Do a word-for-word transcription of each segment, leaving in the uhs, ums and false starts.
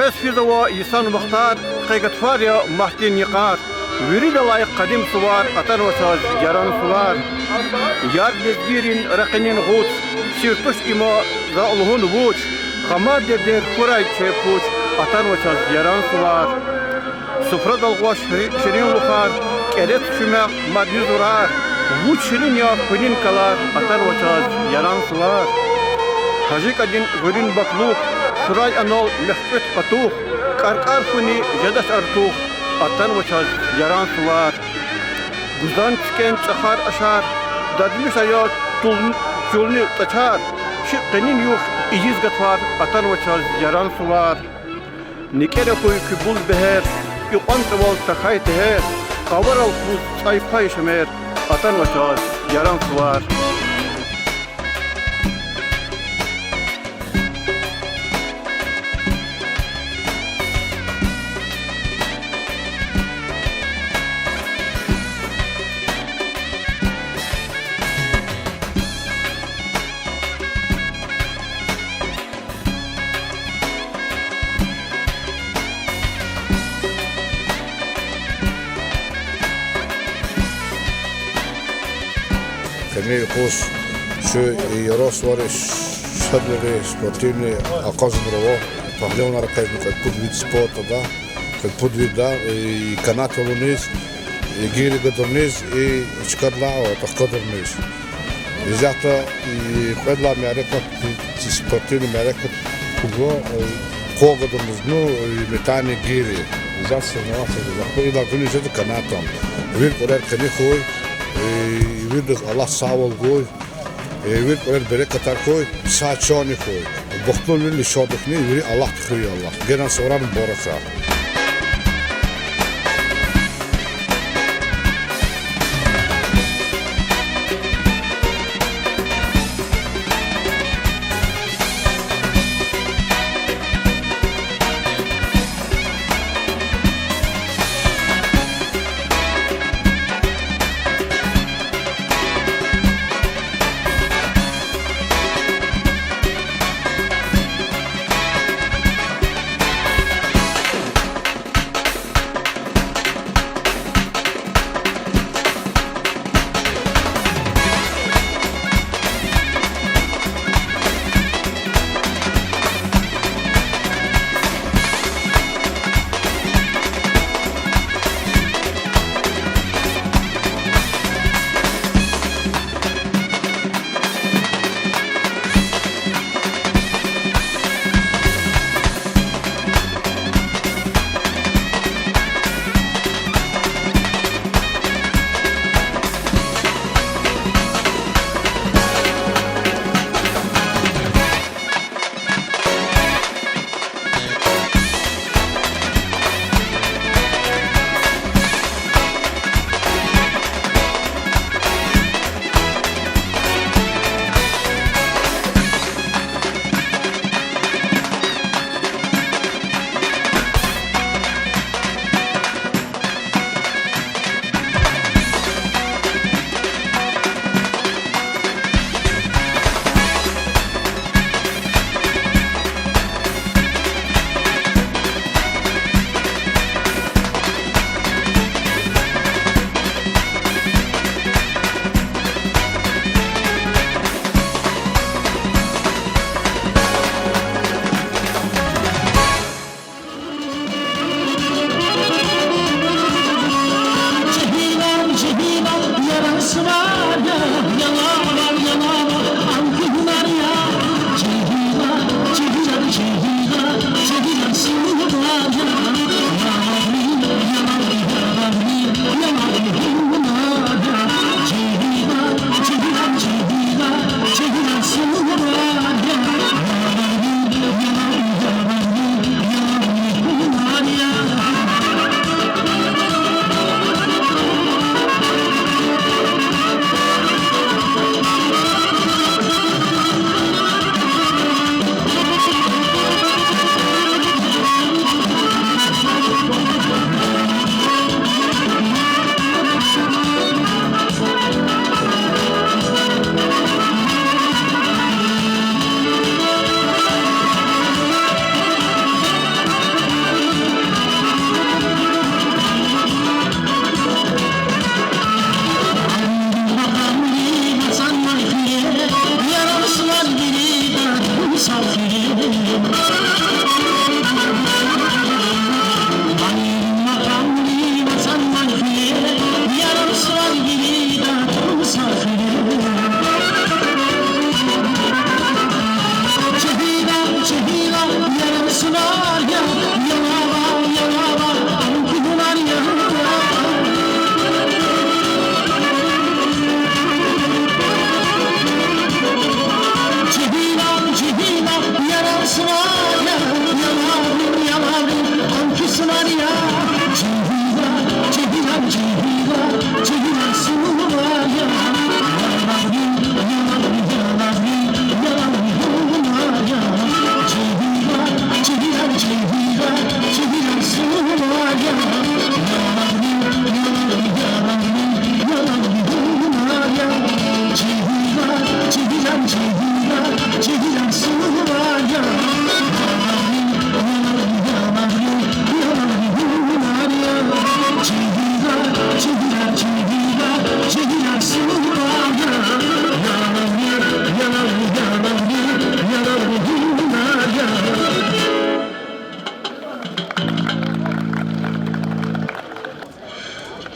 Кьве физава йисан вахтар, къе гатфар я мартдин йикъар. Вирида лайих къадим сувар атанва чаз, яран сувар. Яр лезгийрин ракъинин гъуц, сир туш има за лугьун вуч, гъамар дердер хьурай чеб пуч, атанва чаз, яран сувар. Суфрадал гъваш шири-, ширинлухар, кӀерец шуьмягъ мадни зурар, вуч ширин я къуьнин калар, атанва чаз, яран сувар. Гьажи кӀадин гъуьруьн батлух, шурай анал мехкӀуьт къатух, кӀаркӀар хьуни жедач артух, атанва чаз, яран сувар. Гузан цикӀен чӀахар ашар, дадмишая тул-, чулни тӀачар, чи къенин югъ ийиз гатфар, атанва чаз, яран сувар. НикӀера хьуй куь булз бегьер, икьван цӀувал тахьай тегьер, къаварал куз цӀай пай шемер, атанва чаз, яран сувар. Къенин юкъуз чи Яран сувари шадвилин спортивный акъазунрава, пагьливанар экъечӀна кьвед-пуд вид спортада, кьвед-пуд видда, и канатвилиниз, и гири гадаруниз, и чкадилай тӀахкадуруниз. Исятда и кьвед лагьай мярекат, спортивный мярекат хьухь, къван гадаруниз, ну, и метание гири. Исятда соревноваться жеда, идалай гуьнуьз жеда канатом. Вири кьуьлер къени хьуй, виридаз Аллагьди сагъвал гуй, вири кьуьлер берекатар хьуй, сагъ чанни хьуй. Бахтлувилин лишандихъни вири Аллагьди хуьй, Аллагь. Генани суварар мубаракрай.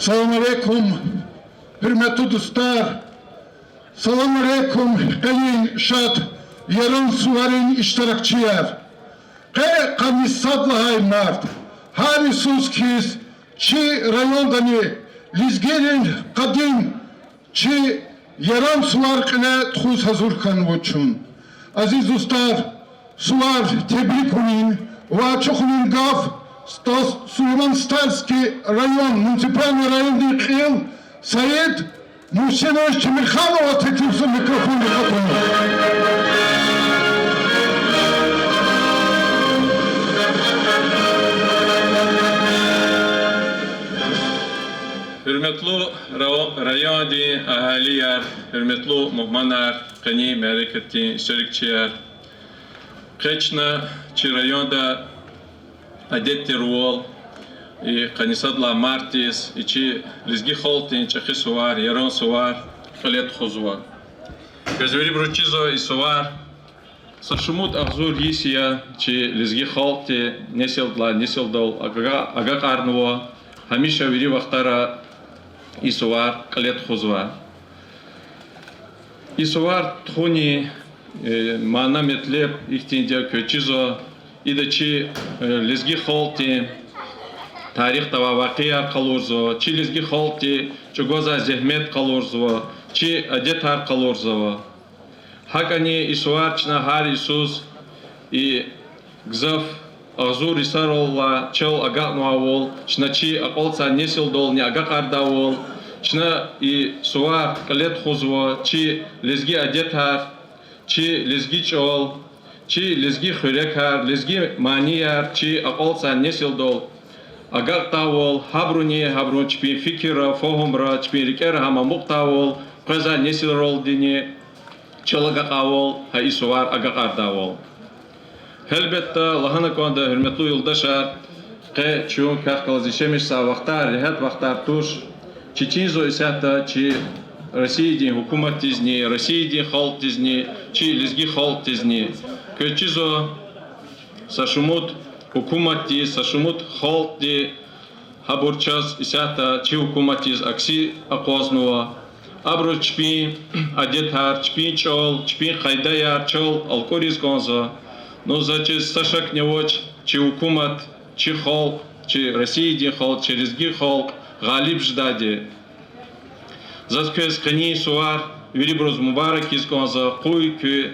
Салам алейкум, гьуьрметлу дустар! Салам алейкум, къенин шад Яран суварин иштиракчияр! Къе къанни сад лагьай март. Гьар йисуз хьиз, чи райондани лезгийрин къадим чи Яран сувар кьиле тухуз гьазур хьанва чун. Азиз дустар, сувар тебрикунин ва ачухунин гаф Стал-, Сулейман-Стальский район, муниципальный райондин кьил Саид Мусинович Темирхановаз теклифзава микрофон рахатун. Гьуьрметлу ра-, райондин агьалияр, гьуьрметлу мугьманар, къенин мярекатдин иштиракчияр! Къе чна чи районда адет тирвал, и къанни сад лагьай мартдиз, и чи лезги халкьдин чӀехи сувар, Яран сувар кьиле тухузва. Квез вирибуруз чизва, и сувар са шумуд агъзур йис я чи лезги халкьди несилдилай несилдал ага-, агакьарнава, гьамиша вири вахтара и сувар кьиле тухузва. И сувар тухунин, э, мана-метлеб ихьтинди я, квез чизва, ида чи, э, лезги халкьдин тарихда авай вакъиаяр къалурзава, чи лезги халкьди чӀугвазвай зегьмет къалурзава, чи адетар къалурзава. ГьакӀни и сувар чна гьар йисуз и гзаф агъзур йисарал алай чал агакьнавайвал, чна чи акьалтзавай несилдални агакьардайвал, чна и сувар кьиле тухузва, чи лезги адетар, чи лезги чӀал, чи лезги хуьрекар, лезги манияр чи акьалтзавай несилдал агакьдайвал, гьабуруни гьабурун чпин фикирра, фагьумра, чпин рикӀера гьам амукьдайвал, къвезвай несилралдини чал агакьайвал, гьа и сувар агакьардайвал. Гьелбетда, лагьана кӀанда, гьуьрметлу юлдашар, къе чун квехъ галаз яшамиш жезвай вахтар регьят вахтар туш. Четинзава исятда чи Россиядин гьукуматдизни, Россиядин халкьдизни, чи лезги халкьдизни. Квез чизва, са шумуд гьукуматди, са шумуд халкьди гьабур чаз исятда чи гьукуматдиз акси акъвазнава. Абуруз чпин адетар, чпин чӀал, чпин къайдаяр чал алкӀуриз кӀанзава. Ну, заз чиз са шакни авач, чи гьукумат, чи халкь, чи Россиядин халкь, чи лезги халкь гъалиб жедайди. Заз квез къенин сувар вирибуруз мубарак ийиз кӀанзава, къуй куь,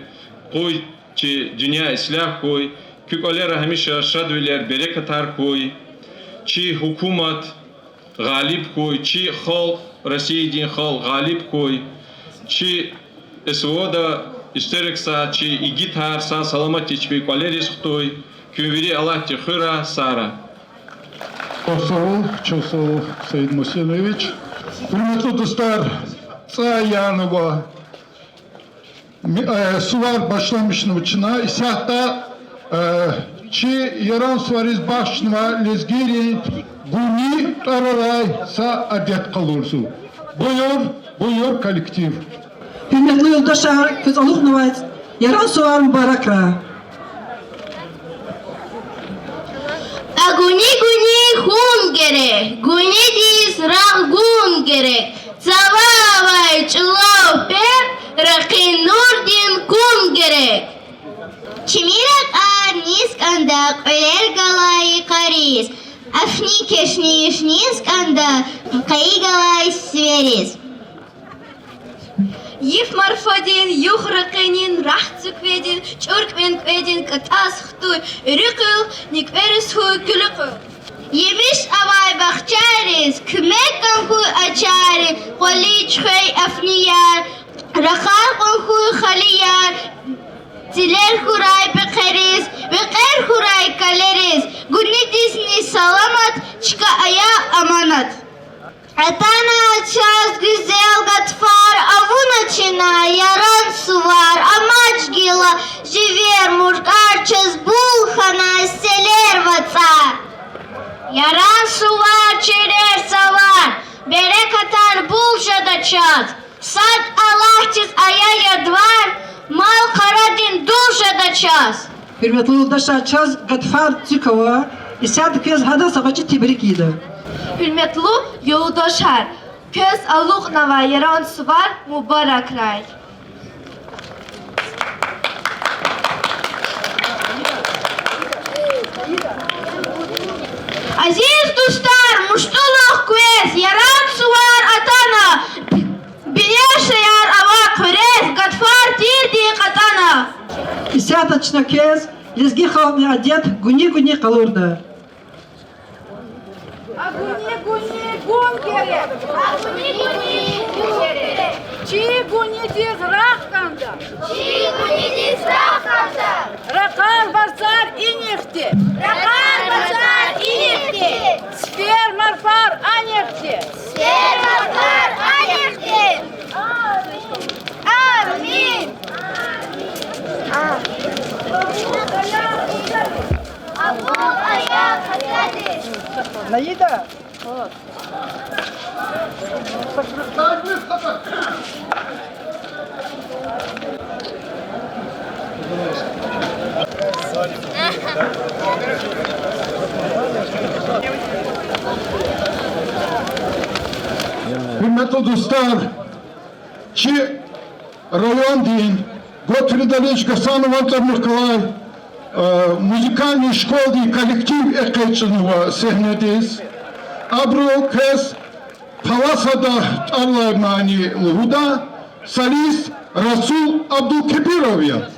къуй чи дуьнья ислягь хьуй, куь кӀвалера гьамиша шадвилер, берекатар хьуй, чи гьукумат гъалиб хьуй, чи халкь, Россиядин халкь гъалиб хьуй, чи СВО-да иштиракзавай чи игитар сагъ-саламатдиз чпин кӀвалериз хтуй, куьн вири Аллагьди хуьрай, сагърай. Чухсагъул, чухсагъул, Саид Мусинович. Гьуьрметлу дустар, цӀай янава, ми-, э, сувар башламишнава чна, исятда, э, чи Яран сувариз бахшнава лезгийрин гуьнуь тӀвар алай са адет къалурзава. Буюр, буюр, коллектив. Гьуьрметлу юлдашар, квез алукьнавай Яран сувар мубаракрай. А гуьнуь гуьнуь хьун герек, гуьнуьдиз рагъ гун герек, цава авай чӀулав пер, ракъин нурдин кун герек. Чими ракӀар низ кӀанда кьуьлер галай йикъариз, афни-кешни низ кӀанда къайи галай сивериз. Йиф марфадин, югъ ракъинин, рагъ цуькведин, чӀур кӀвенкӀведин кӀатӀаз хтуй уьруь къуьл, нуькӀвериз хьуй куьлуь къуьл. Емиш авай бахчайриз куьмек кӀан хьуй, а чарин кӀвалин чуьхвей афнияр, рахаз кьун хьуй халияр, цилер хьурай пехъериз, векьер хьурай калериз, гунидизни саламат чка ая аманат. Атана чаз гуьзел гатфар, авуна чна яран сувар, амач гила живер муркӀар, чаз бул хьана селер, вацӀар. Яран сувар, чилер, цавар, берекатар бул жеда чаз, сад Аллагьдиз ая ядвар, мал-къарадин дул жеда чаз. Гьуьрметлу юлдашар, чаз гатфар цуькава, исятда квез гьадаз са гъвечӀи тебрик ийида. Гьуьрметлу юлдашар, квез алукьнавай яран сувар мубаракрай. Азиз дустар, муштулух квез яран сувар атана, бинешеяр ава хъуьрез, гатфар тирди кьатӀана. Исятда чна квез лезги халкьдин адет гуьни-гуьни къалурда. А гуьни-гуьни гун герек. Чи гуьнидиз рагъ кӀанда. Ракъар, варцар инихъди. Ракъар, варцар инихъди. Сифер марфар анихъди. Сифер марфар анихъди. Амин. Наида. Гьуьрметлу дустар, чи райондин Готфрид Алиевич Гасанован тӀварунихъ галай музыкальный школадин коллектив экъечӀнава сегьнедиз. Абуру квез Паласада тӀвар алай мани лугьуда, солист Расул Абдулкебиров я.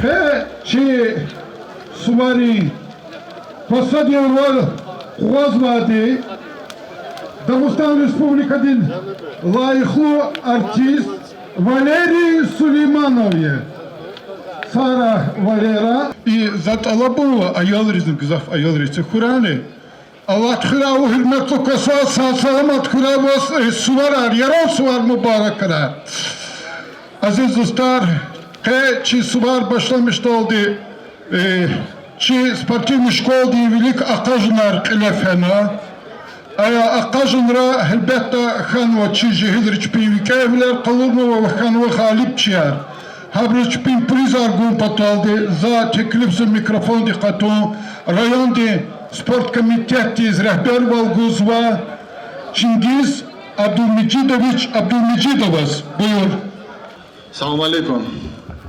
Къе чи суварин посадилвал къугъвазвайди Дагъустан Республикадин лайихлу артист Валерий Сулейманов я. Сара Валера. И за тӀалабун ава аялризни, гзаф аялриз хьурани. Аллагьди хуьрай, гьуьрметлу ксар, сагъ-саламат хьурай ваз, э, суварар, Яран сувар мубаракрай. Азиз дустар, къе чи сувар башламишдалди, э, чи спортивный школадин вилик акъажунар кьиле фена. Ая акъажунра, гьелбетда, хьанва чи жегьилри чпин викӀегьвилер къалурнава ва хьанва гъалибчияр. Гьабуруз чпин призар гун паталди за теклифзава микрофондик къатун райондин спорт комитетдиз регьбервал гузвай Чингиз Абдулмежидович Абдулмежидоваз. Буюр. Салам алейкум,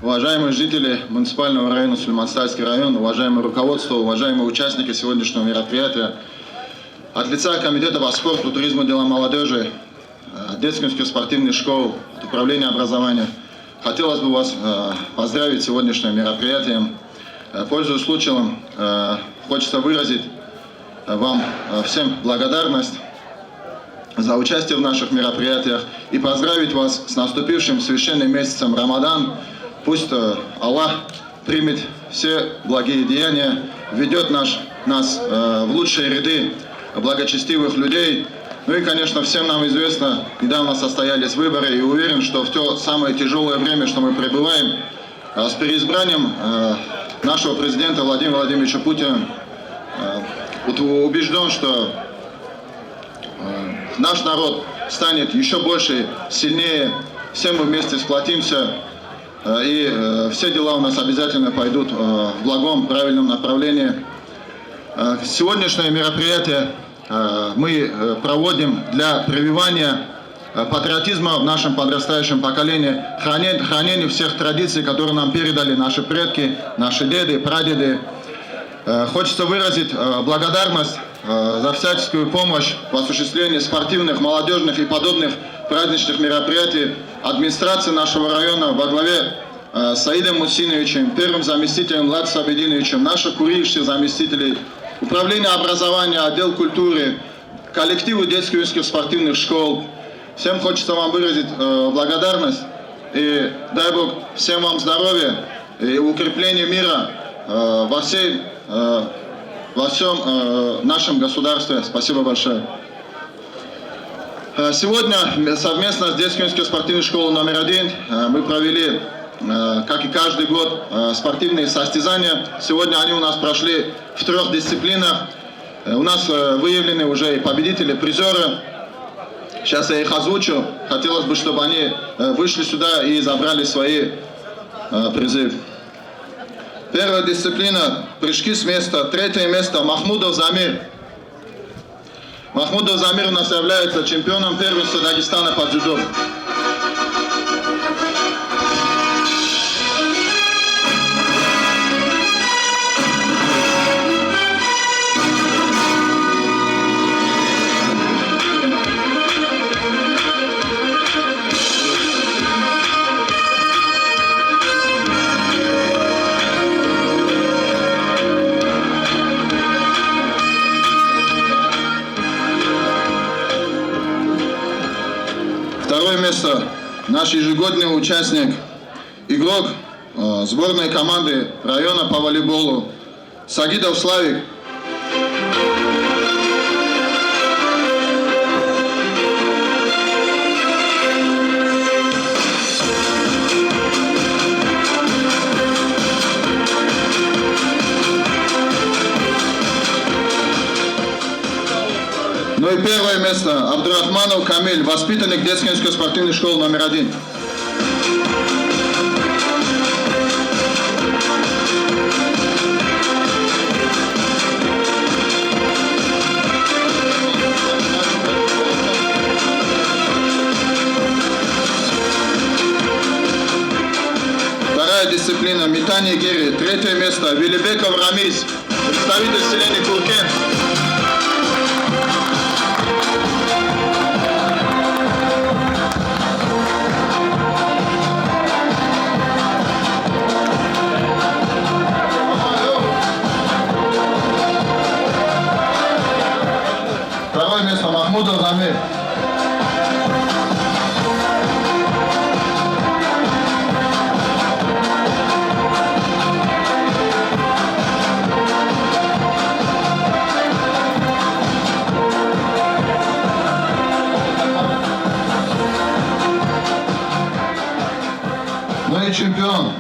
уважаемые жители муниципального района Сулейман-Стальский район, уважаемое руководство, уважаемые участники сегодняшнего мероприятия. От лица Комитета по спорту, туризму, делам молодёжи, э, детских спортивных школ, от управления образования хотелось бы вас, э, поздравить с сегодняшним мероприятием. Э, пользуясь случаем, э, хочется выразить, э, вам, э, всем благодарность за участие в наших мероприятиях и поздравить вас с наступившим священным месяцем Рамадан. Пусть, э, Аллах примет все благие деяния, введёт наш, нас, э, в лучшие ряды благочестивых людей. Ну и, конечно, всем нам известно, недавно состоялись выборы, и уверен, что в то самое тяжёлое время, что мы пребываем, э, с переизбранием, э, нашего президента Владимира Владимировича Путина, э, вот убеждён, что э, наш народ станет ещё больше, сильнее, все мы вместе сплотимся, э, и, э, все дела у нас обязательно пойдут, э, в благом, правильном направлении. Э, сегодняшнее мероприятие, э, мы, э, проводим для прививания, э, патриотизма в нашем подрастающем поколении, хранен-, хранение всех традиций, которые нам передали наши предки, наши деды, прадеды. Э, хочется выразить, э, благодарность, э, за всяческую помощь в осуществлении спортивных, молодёжных и подобных праздничных мероприятий администрации нашего района во главе, э, с Саидом Мусиновичем, первым заместителем Лад Сабединовичем, наших курильщиков, заместителей, управление образования, отдел культуры, коллективу детских юношеских спортивных школ. Всем хочется вам выразить, э, благодарность. И дай Бог всем вам здоровья и укрепления мира, э, во всей, э, во всём, э, нашем государстве. Спасибо большое. Э, сегодня м-, совместно с детско-юношеской спортивной школой номер один, э, мы провели, э, как и каждый год, э, спортивные состязания. Сегодня они у нас прошли в трёх дисциплинах. Э, у нас, э, выявлены уже и победители, призёры. Сейчас я их озвучу. Хотелось бы, чтобы они, э, вышли сюда и забрали свои, э, призы. Первая дисциплина, прыжки с места. Третье место, Махмудов Замир. Махмудов Замир у нас является чемпионом первенства Дагестана по дзюдо. Второе место. Наш ежегодный участник, игрок, э, сборной команды района по волейболу Сагидов Славик. Ну и первое место. Абдурахманов Камиль, воспитанник детско-юношеской спортивной школы номер один. Вторая дисциплина — метание гири. Третье место. Велибеков Рамиз, представитель селения Кулкен. Второе место — Махмудов Замир. Ну и чемпион.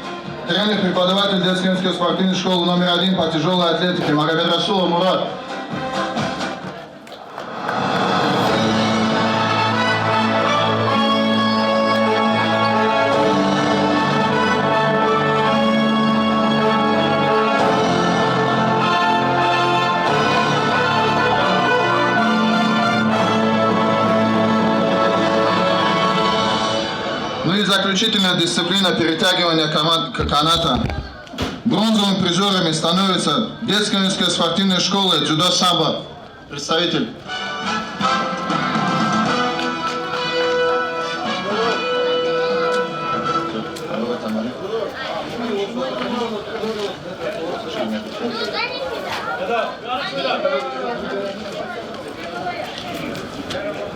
Тренер, преподаватель детско-юношеской спортивной школы номер один по тяжёлой атлетике Магомедрасулов Мурат. Ну и заключительная дисциплина — перетягивание коман-, к-, каната. Бронзовыми призёрами становятся детско-юношеская спортивная школа дзюдо самбо. Представитель.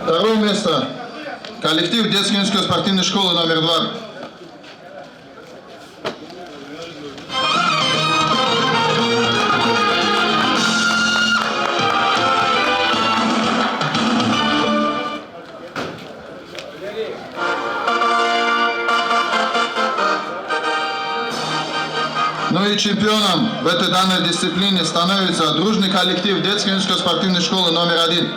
Второе место. Коллектив детско-юношеской спортивной школы номер два. Ну и чемпионом в этой данной дисциплине становится дружный коллектив детско-юношеской спортивной школы номер один.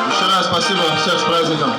Ещё раз спасибо, всех с праздником.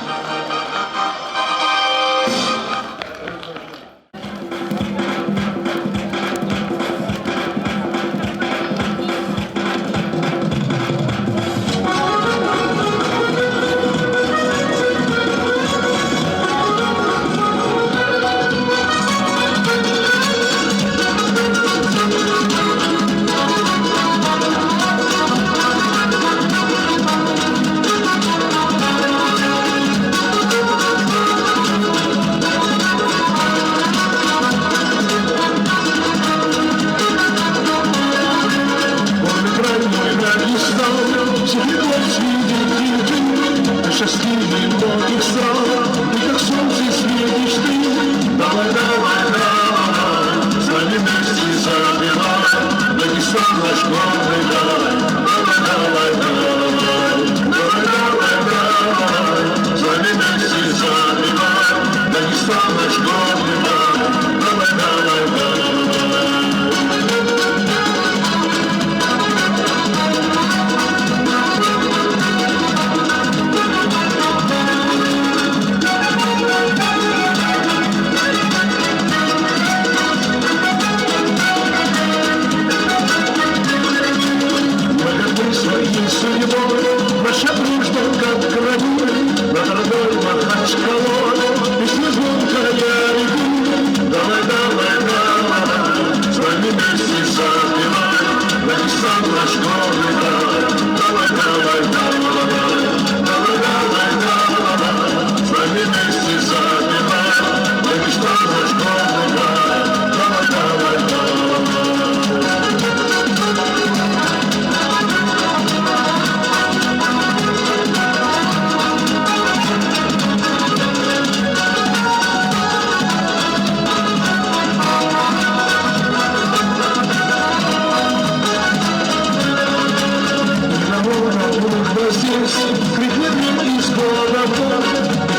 Крикнет гимн из города,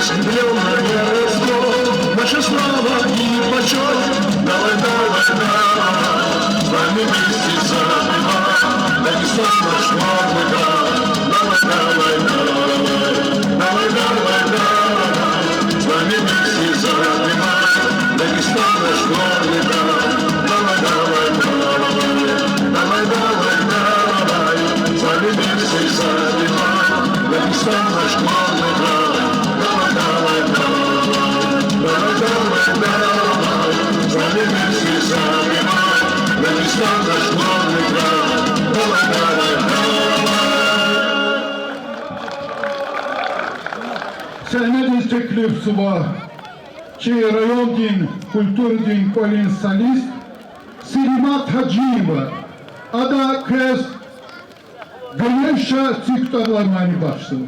скрепленная Рождеством, наша слава и почёт. Давай, давай, давай, с нами вместе запевай, Дагестан наш гордый край. Давай, давай, давай, давай, давай, давай, с нами вместе запевай, Дагестан наш гордый край. Давай, давай, давай, давай, давай, давай, с нами вместе запевай, Дагестан наш гордый край. Давай, давай, давай, давай, давай, давай, с нами вместе запевай, Дагестан наш гордый край. Давай, давай, давай. Сегьнедиз теклифзава чи райондин культурадин кӀвалин солист Селимат Гьажиева. Ада квез Беневша цуьк тӀвар алай мани бахшзава.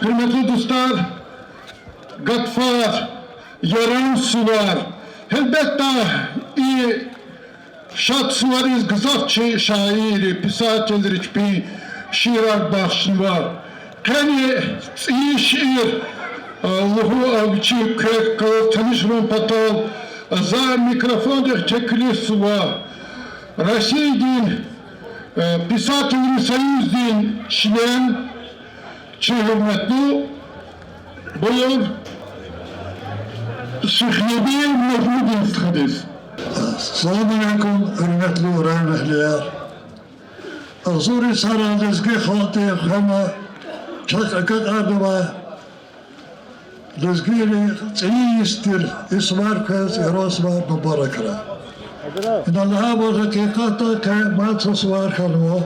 Гьуьрметлу дустар, гатфар, яран сувар. Гьелбетда, и шад сувариз гзаф чи шаирри, писателри чпин шиирар бахшнава. Къени цӀийи шиир, а, лугьу, а, вичин квек галаз танишарун патал, а, за микрофондихъ теклифзава Россиядин, э, писателрин союздин член, чи гьуьрметлу буюр Сухнеби Мегьмудин стхадиз. Салам алейкум, гьуьрметлу районэгьлияр! Агъзур йисара лезги халкьди хвена Чахъ агакьарнавай лезгийрин цӀийи йис тир и сувар квез Яран сувар мубаракрай. Ина лагьайвал, гьакъикъатда къе мад са сувар хьанва.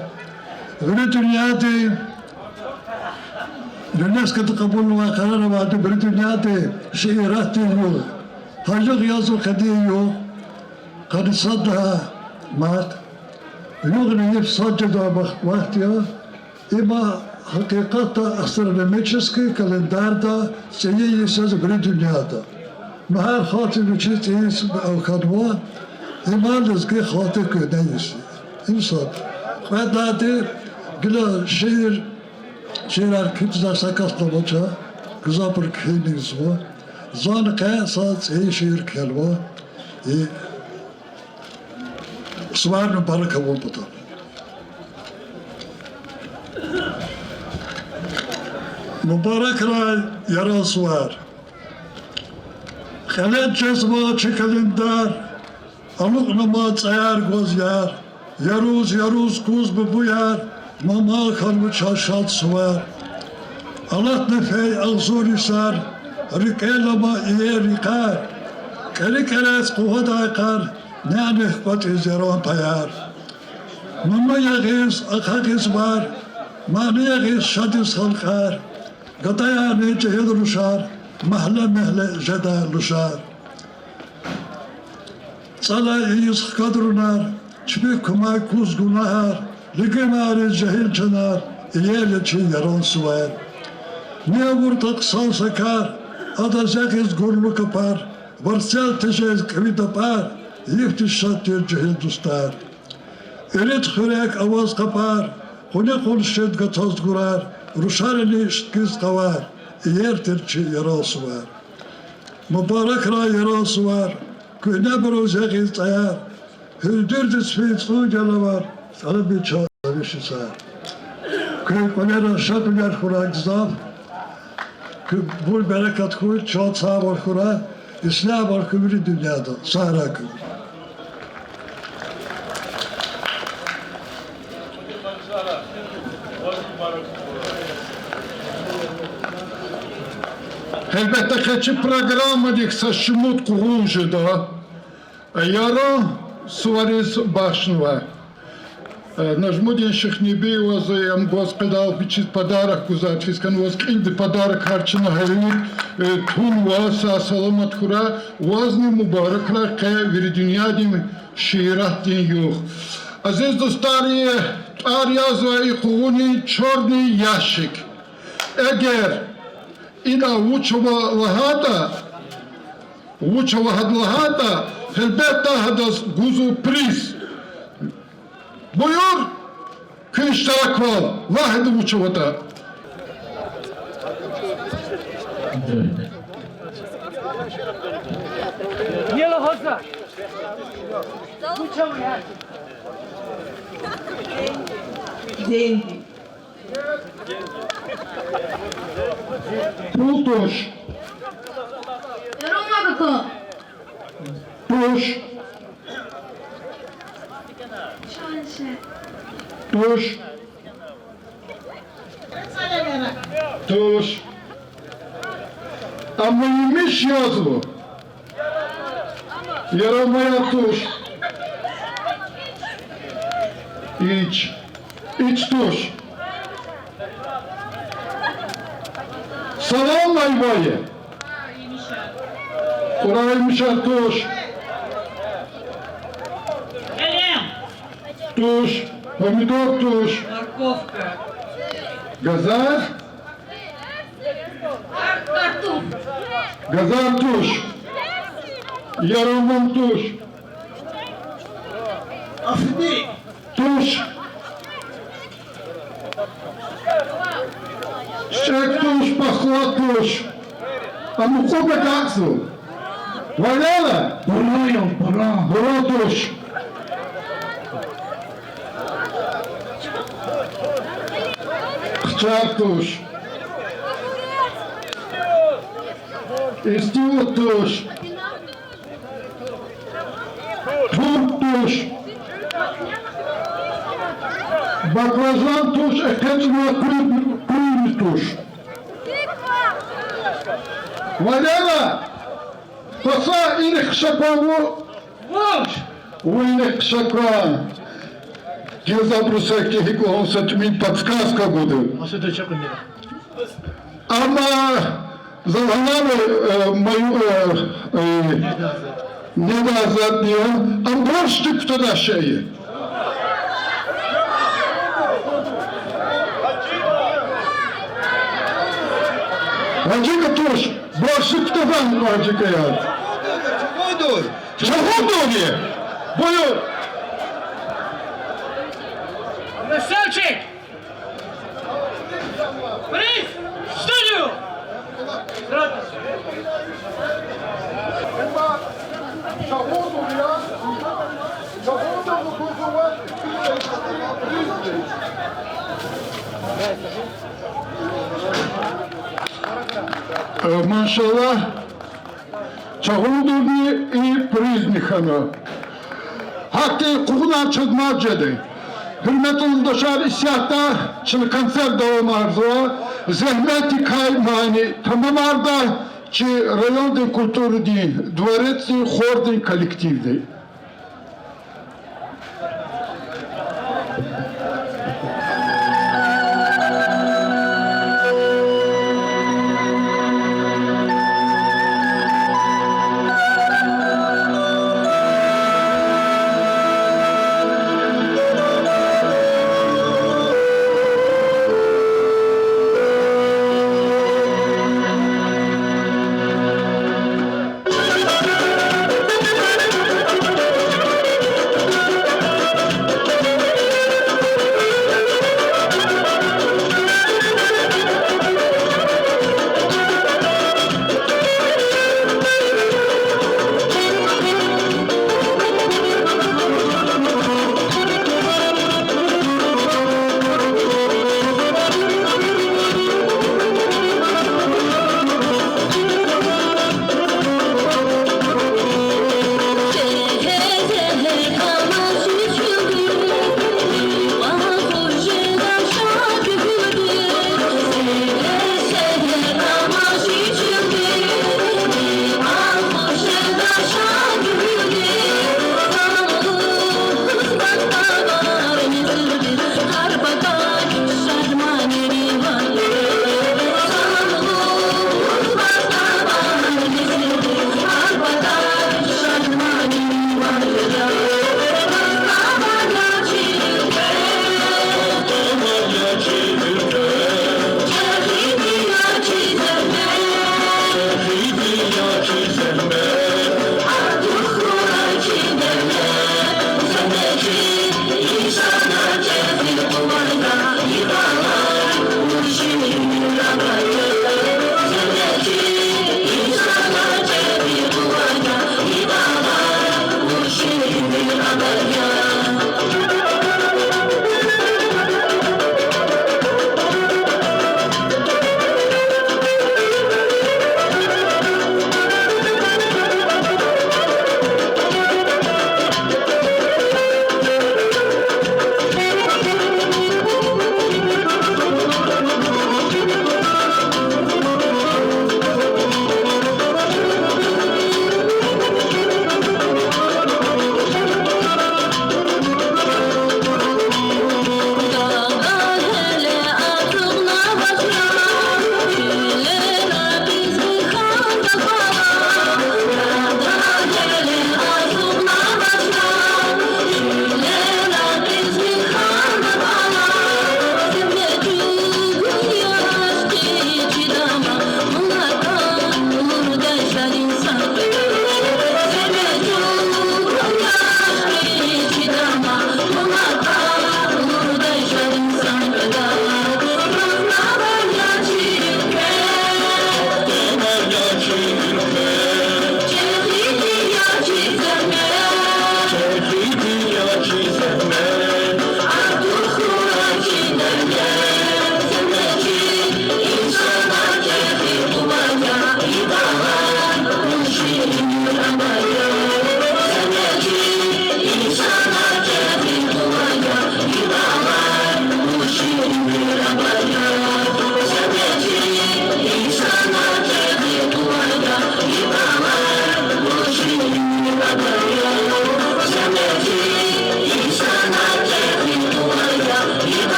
Вири дуьньядин, ЮНЕСКО-да кьабулнавай къарар авайди вири дуьньядин шииратдин югъ. Гьа югъ язва къенин югъ, къанни сад лагьай март. Югъни йиф сад жедай вахт, вахт я. Има гьакъикъатда астрономический календарда цӀийи йис я вири дуьньяда. Ну, гьар халкьди вичин цӀийи йис хьанва, има лезги халкьдин куьгьне йис я. Им сад. Кьведайди, гила шиир, шиирар кхьизвай са кас авач, гзафбур кхьинмизва. Зани къе са цӀийи шиир кхьенва. И сувар мубарак авун патал. Мубаракрай Яран сувар. Кьеле жезва чи календар, алукьнава цӀаяр гваз яр, яруз-яруз куз бубуяр, мама хьанва чаз шад сувар. Алатна фей агъзур йисар, рикӀел ама иер йикъар, кӀери-кӀерез къугъвадай къар, нянихъ кӀватӀиз яран паяр. Мама ягъиз, ахъа гъиз вар, мани ягъиз, шад ийиз халкьар, гадаярни жегьил рушар, магьле-мегьле жедай лушар. ЦӀалай ийиз хкадрунар, чпик кумай куз гунагьар, лигимариз жегьил чанар, иер я чи Яран сувар. Ни авуртӀа хъсан са кар, адаз ягъиз гурлу капар, варцел тежез кӀеви дапӀар, йифди шад тир жегьил дустар. Ирид хуьрек аваз къапар, къуни къуншид гатаз гурар, рушарини шткиз къавар, иер тир чи Яран сувар. Мубаракрай Яран сувар, куьгьнебуруз ягъиз цӀаяр, гьуьлдуьрдиз фин цӀун ялавар, тӀалаби чаз завиш йисар. Куь кӀвалера шадвилер хьурай гзаф, куьн берекат хьуй, чан сагъвал хьурай, ислягьвал хьуй вири дуьньяда, сагърай куьн. Гьелбетда, къе чи программадик са шумуд къугъун жеда. Яран сувариз бахшнава. Нажмудин Шихнебиеваз ам гваз къведал вичиз подарок гузвай, чиз хьана ваз кьилди подарокар чна гьелелиг тунва, сагъ-саламат хьурай, вазни мубаракрай къе вири дуьньядин шииратдин югъ. Азиз дустар, и тӀвар язва и къугъунин Чёрный ящик. Эгер ина вуч ава лагьайтӀа, вуч ава гьада лагьайтӀа, гьелбетда, гьадаз гузва приз. Буюр, куь иштираквал, лагь гьада вуч аватӀа. Деньги. Пул туш. Яран мубаракрай. Туш. Туш. Туш. Амма емиш язва. Яран мубаракрай туш. Ич. Ич туш. Салам майвае. Къурай емишар туш. Туш. Помидор туш. Газар. Газар туш. Яран мам туш. Туш. ЧӀек туш, пахла туш. Амукьуб агакьзава. Валера. Бура я, бура. Бура туш. Хъчар туш. Истивут туш. Турп туш. Баклажан туш, экъечӀна къуй, къуй туш. Валера, паса инихъ ша кван вун. Вуч? Вун инихъ ша кван. Гила за абуруз са ихьтин гьикӀ лугьун, са тӀимил подсказка гуда. Амма за лагьанай, э, маю-, э, э, недай затӀни я, ам борщдик кутадай шей я. ГьажикӀа туш, борщдик кутадай гьажикӀа я. Чагьурдур я. Буюр. Красавчик! Приз! Студию! Э, машаллагь, чагьурдини и призни хьана. Гьахьтин къугъунар чаз мад жеди. Гьуьрметлу юлдашар, исятда чна концерт давамарзава, зегьметдикай мани тамамарда, чи райондин культурадин дворецдин хордин коллективди.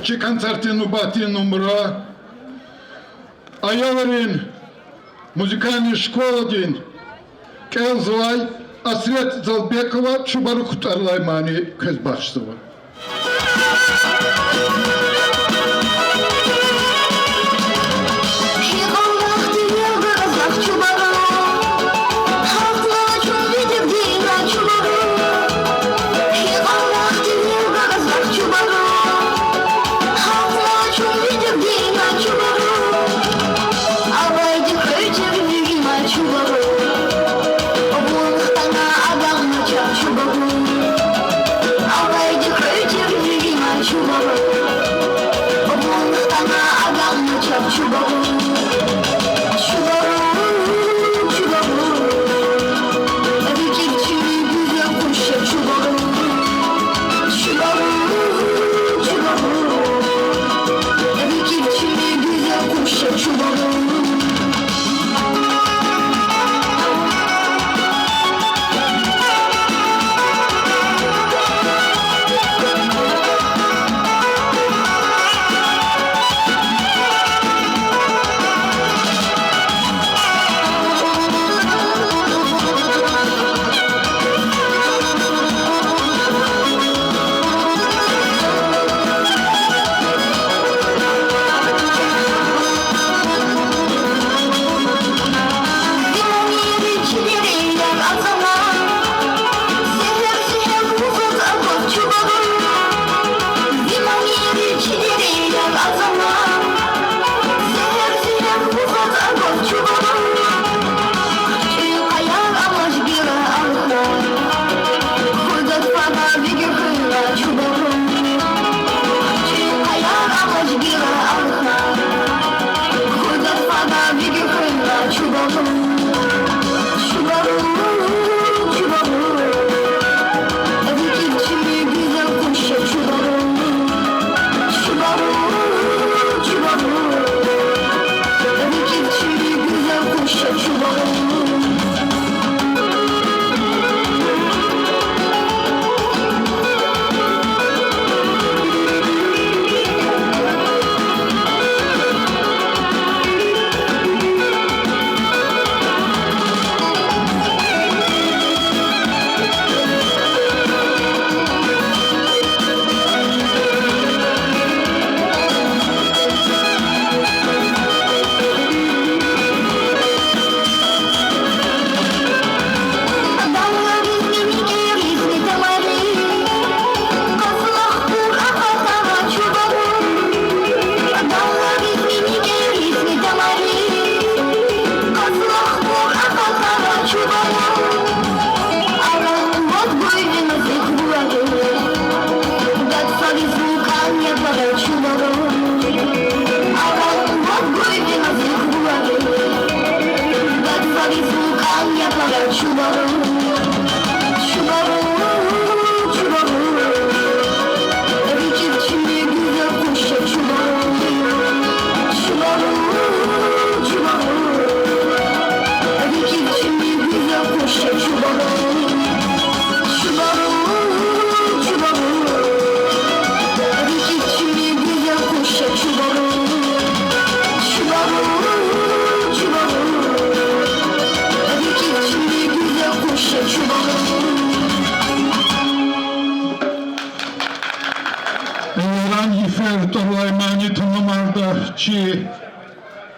Чи концертдин нубатдин нумра аялрин музыкальный школадин кӀелзавай Асрет Залбекова Чубарук тӀвар алай мани квез бахшзава. Иеран йифер тӀвар алай мани тамамарда чи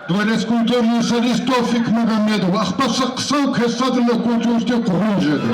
Дворец культурыдин солист Тофик Магомедов. Ахпа са хъсан квез садрани культурадин къугъун жеда.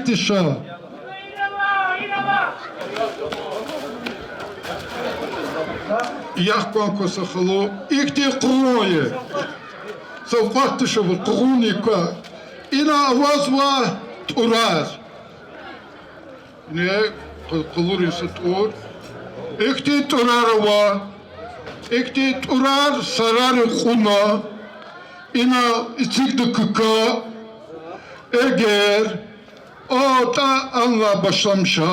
Иша. Яхъ кван, кваси халу, ихьтин къугъун я. Савкьват тушир къугъунни ква. Ина авазва тӀурар. Ина къу-, къулуриса тӀур. Ихьтин тӀурар ава. Ихьтин тӀурар сарарин кьуна. Ина эцигда кка. Эгер АтӀа анлай башламиша,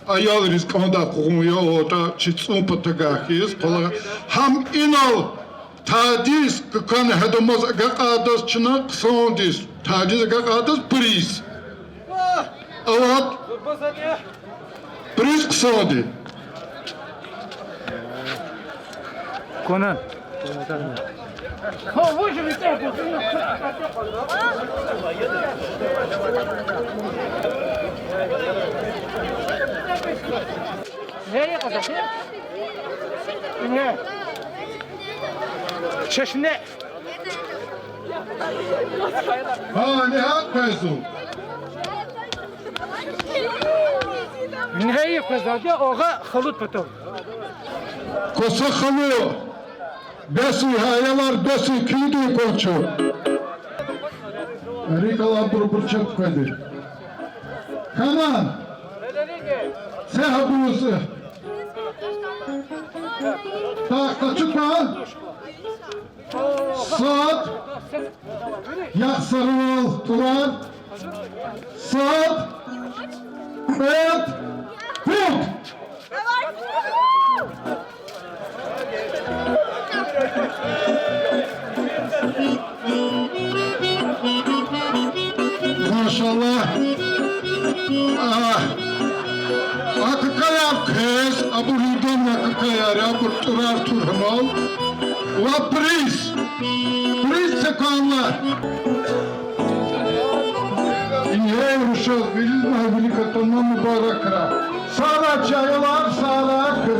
аялриз кӀандай къугъун я, атӀа чи цӀун патагай хьиз къвалав. Гьам инал тадиз ккани гьадамаз агакьайдаз чна хъсандиз, тадиз агакьайдаз приз. Алад, приз хъсанди. Куна. Чешне. Гьа, нигьат къвезва. Нигьат къвезва, агъа халуд патал. Кваси халу. Бес я, аялар, бес я, килигин кван чун. РикӀ алайбур абур чеб къведа. Хьана. Се гьабуруз. Так, къачу кван. Сад. Яхъ сарвал, тӀурар. Сад. Кьвед. Пуд. Машаллагь. А, а какаяр квез, абур югъан а какаяр, абур тӀурар тур гьамал. Ва приз. Приз це кванла. Ингье, рушаз, вилизни гьа вилик атана, мубаракрай. Сагърай, аялар, сагърай.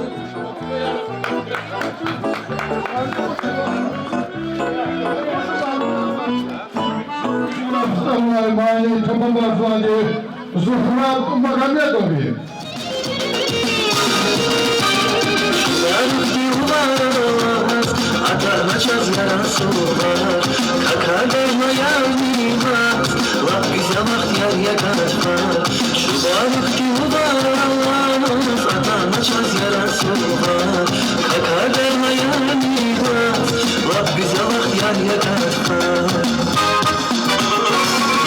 Мани тамамарзавайди Зугьра Магьамедова. Чубарукди ваз атана чаз, я Расулан, какадерна яни ваз, лап гуьзел вахт яр я гатфа. Чубарукди ваз атана чаз, я Расулан, какадерна яни ваз, лап гуьзел вахт яр я гатфа.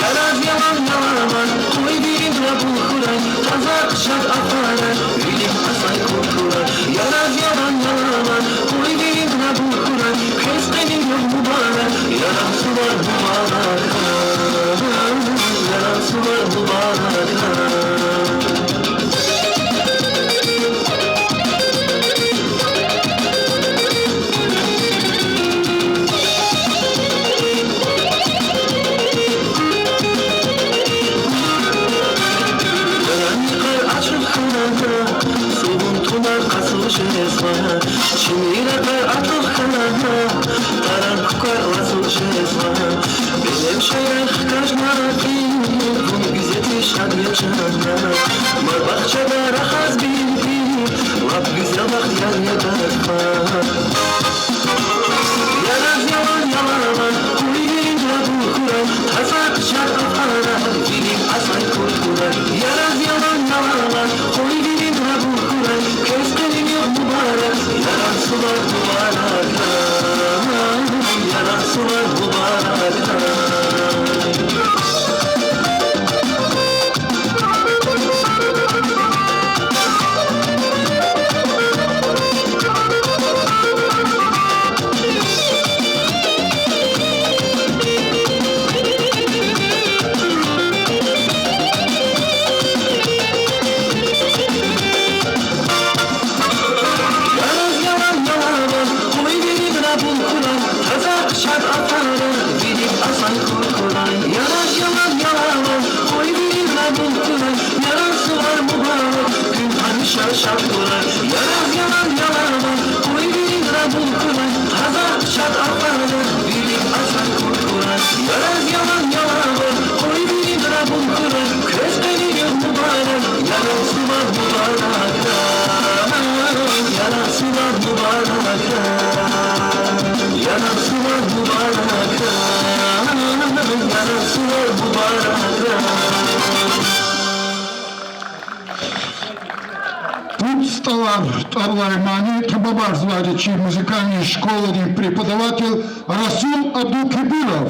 Яраз ялан, ялаван, къуй вири рабул хьурай, таза шад ахварай, вилик асай культурай. Яраз ялан, ялаван, къуй вири рабул хьурай, квез къенин югъ мубарак, яран сувар мубарак, яран сувар мубарак. Яран йикъар ачух хьана, сувун тӀунар къацу жезва, чими ракъар атлух хьана, таран кукӀвар лацу жезва. Белем шайрай хкажна кьил, вун гуьзетиз шад я чан, мад бахчада рахаз бин кьил, лап гуьзел вахт яр я гатфа. Яраз ялан, ялаван, къуй вири рабул хьурай, таза шад ахварай, вилик асай культурай. Яраз ялан, ялаван, къуй вири рабул хьурай, квез къенин югъ мубарак, яран сувар мубарак, яран сувар мубарак. Яраз ялан, ялаван, къуй вири рабул хьурай, таза шад ахварай, вилик асай культурай. Яраз ялан, ялаван, къуй вири рабул хьурай, яран сувар мубарак, куьн гьамиша шад хьурай. Яраз ялан, ялаван, къуй вири рабул хьурай, таза шад ахварай, вилик асай культурай. Яраз ялан, ялаван, къуй вири рабул хьурай, квез ПӀуд СтӀалар тӀвар алай мани тамамарзавайди чи музыкальный школадин преподаватель Расул Абдулкебиров.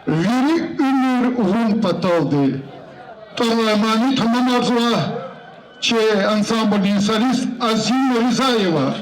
Вири уьмуьр вун паталди тӀвар алай мани тамамарзава чи ансамблдин солист Азима Ризаева.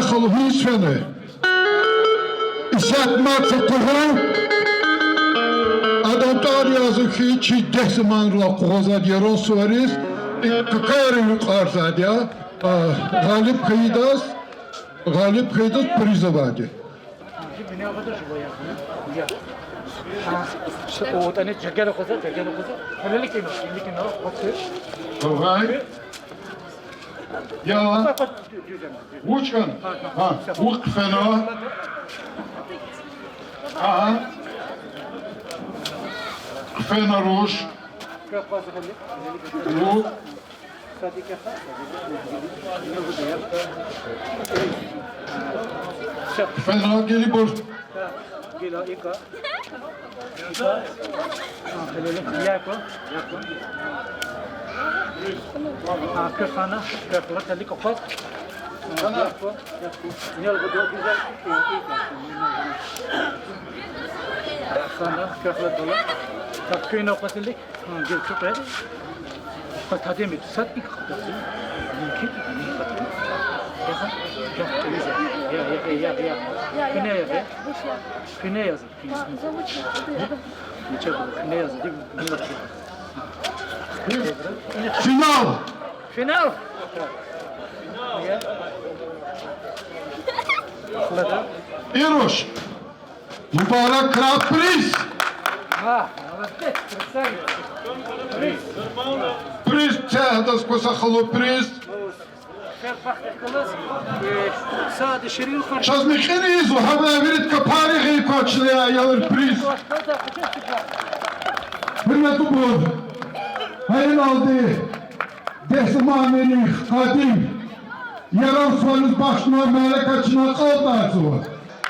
Халу гьиниз фена? Исятда мад са къугъван, адан тӀвар язва хьи, чи дегь заманрилай къугъвазвайди Яран сувариз, и какаяр юкьварзавайди я, а, гъалиб хьайидаз, гъалиб хьайидаз приз авайди. Давай. Я. Вуч хьана? Гьа, вуч хъфена? Агьа. Хъфена руш. Ву. Хъфена гелибур. Куьне яз. Финал. Финал. Ируш. Мубарак край приз. А, молодец, красавец. Приз. Приз, це гьадаз кваз, халу, приз. Чаз михьи ийизва, гьавиляй вирида капари гъайи квачни аялри приз. Гьуьрметлубур, гьа иналди дегь заманрин къадим Яран сувариз бахшнавай мярекат чна акьалтӀарзава.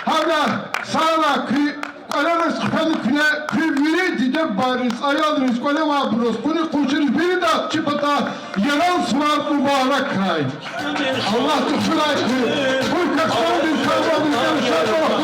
Гьавиляй сагърай куь кӀвалериз хъфена куьне, куь вири диде-бубайриз, аялриз, кӀвале авайбуруз, куьне къуншийриз, виридаз чи патай Яран сувар мубарак хьурай. Аллагьди хуьрай куь, куь касдиз, кардиз, куь шад